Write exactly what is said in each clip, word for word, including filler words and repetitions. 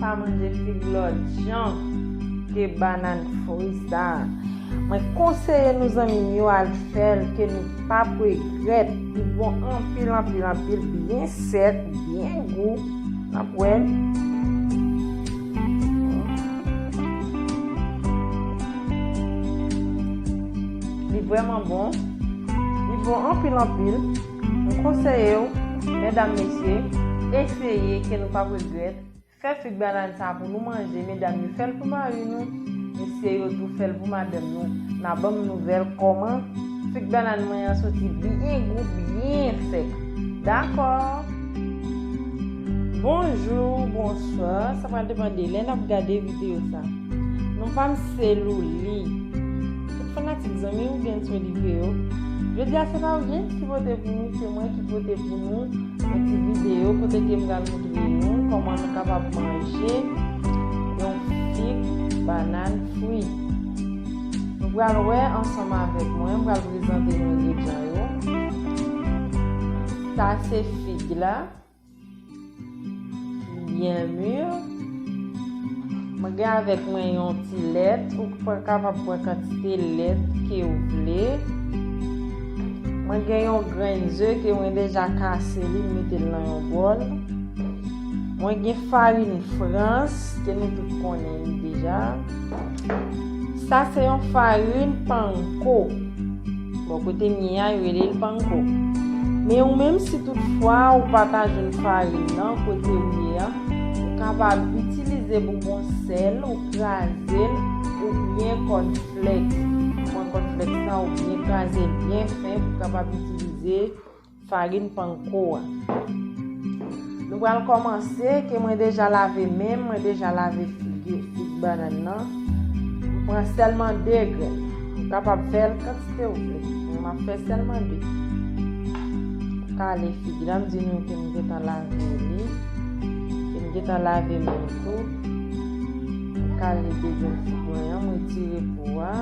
pa manje fig lòt jan ke bannan fri sa. Mwen konseye nou, zanmi m yo, al fè l, ke nou p ap regrèt. Li bon anpil, anpil, anpil, byen sèk, byen gou. N ap wè l. Li vrèman bon. Li bon anpil, anpil. M konseye w, medam, mesye, eseye, ke nou p ap regrèt. Fè fig bannan sa pou nou manje, medam yo fè l pou mari nou, mesye yo tou fè l pou madanm nou. N a ban m nouvèl kòman fig bannan mwen an soti byen gou, byen sèk. Dakò? Bonjou, bonswa, sa pral depann de lè n ap gade videyo sa. Non pa m se Louli. Tout fanatik, zanmi Woodens Olivier yo, jodi a se pa Woodens ki pote pou nou, se mwen ki pote pou nou yon ti videyo kote ke m pral montre nou kòman nou kapab manje yon fig bannan fri. Nou pral wè ansanm avèk mwen, m pral prezante nou engredyan yo. Sa se fig la, byen mi. Mwen gen avèk mwen yon ti lèt, ou kapab pran kantite lèt ke w vle. Mwen gen yon grenn ze ke mwen deja kase li, m mete l nan yon bòl. Mwen gen farin Frans, ke nou tout konnen li deja. Sa se yon farin panko. Bò kote m ye a, yo rele l panko. Men ou menm, si toutfwa ou pa ta jwenn farin nan kote ou ye a, ou kapab itilize boubon sèl, ou kraze l, oubyen kònflèks. Ou pran kònflèks la, ou byen kraze l byen fen pou w kapab itilize farin panko a. Nou pral kòmanse, ke mwen deja lave men m, mwen deja lave figi, fig bannan nan. M pran sèlman de grenn. Ou kapab fè l kantite ou vle. Men m ap fè sèlman de. Kale fig la, m di nou ke m gentan lave li. Ke m gentan lave men m tou. M kale de grenn fig mwen an, m retire po a.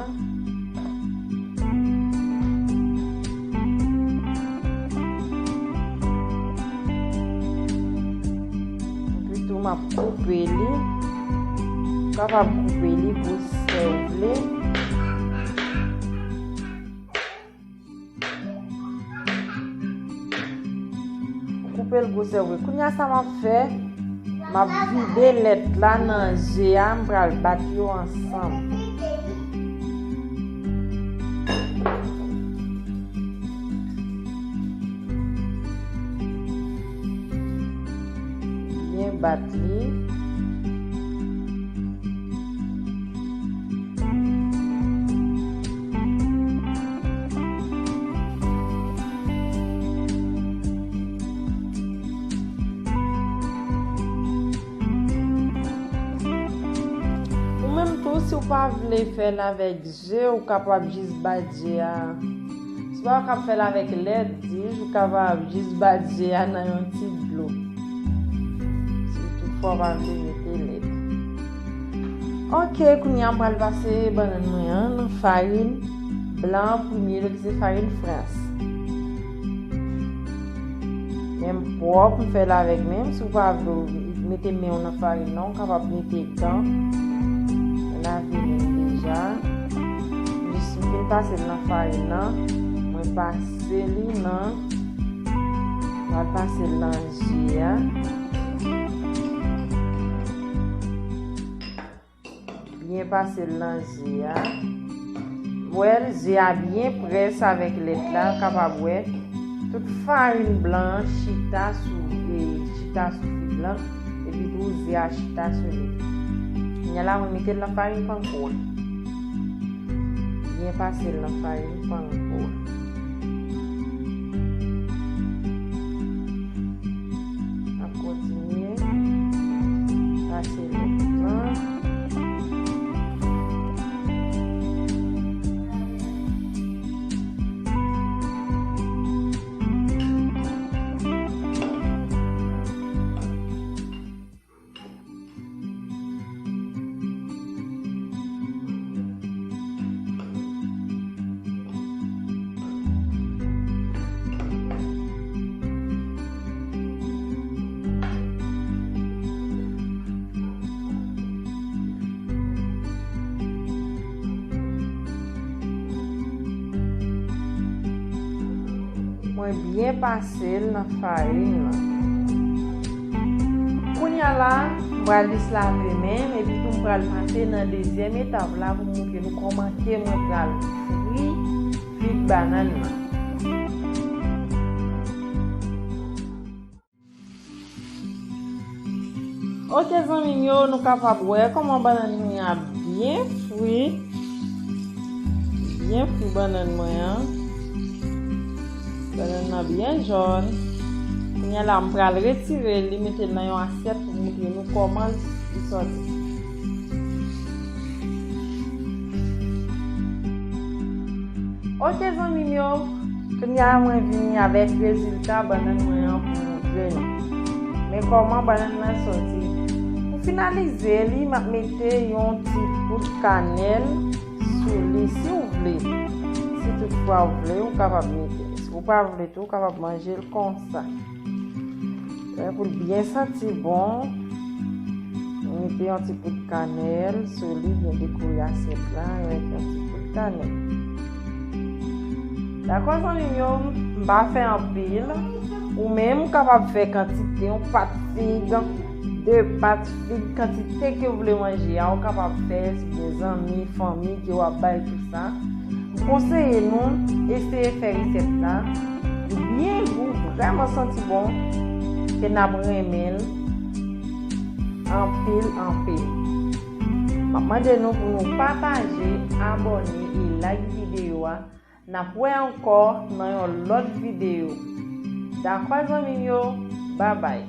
Epi tou, m ap koupe li. Ou kapab koupe li gwosè ou vle. Koupe l gwosè ou vle. Kounye a, sa m ap fè, m ap vide lèt la nan ze a, m pral bat yo ansanm. Byen bat li. Ou menm tou, si w pa vle fè l avèk ze, ou kapab jis bat ze a. Si w pa ka fè l avèk lèt, di, ou kapab jis bat ze a nan yon ti dlo. Si toutfwa w pa vle mete lèt. Ok, kounye a m pral pase bannan mwen an nan farin blan an premye, ki se farin Frans. Men m pwòp, m fè l avèk men m. Si w pa vle w mete men w nan farin nan, ou kapab mete gan. Mwen lave men m deja. Jis m fin pase l nan farin nan, mwen pase li nan, mwen pase l nan ze a. Byen pase l nan ze a. Wè, ze a byen près avèk lèt la, ou kapab wè tout farin blan an chita sou, e, chita sou fig lan, epi tou ze a chita sou li. Kounye a la, mwen mete l nan farin panko a. Byen pase l nan farin panko a. N ap kontinye pase lòt lan. Byen pase l nan farin nan. Kounye a la, m pral deslave men m, epi tou m pral pase nan dezyèm etap la pou m montre nou kòman ke mwen pral fri fig banann nan. Ok, zanmi m yo, nou kapab wè kòman banann mwen an ap byen fri. Byen fri banann mwen an. Banann nan byen jòn. Kounye a la, m pral retire li, mete l nan yon asyèt pou montre nou kòman li sòti. Ok, zanmi m yo, kounye a mwen vini avèk rezilta banann mwen an pou montre nou. Men kòman banann nan sòti. Pou finalize li, m ap mete yon ti poud kanèl sou li, si w vle. Si toutfwa w vle, ou kapab mete. Si w pa vle tou, ou kapab manje l konsa. Wè, pou l byen santi bon, m mete yon ti poud kanèl sou li, byen dekore asyèt la avèk yon ti poud kanèl. Dakò, zanmi m yo, m pa fè anpil. Ou menm, ou kapab fè kantite yon pat fig, de pat fig, kantite ke w vle manje a, ou kapab fè, si gen zanmi, fanmi ke w ap bay tou sa. M konseye nou eseye fè resèt la. Li byen gou, vrèman santi bon, ke n ap renmen l anpil, anpil. M ap mande nou pou nou pataje, abòne e like videyo a. N ap wè ankò nan yon lòt videyo. Dakò, zanmi m yo? Babay.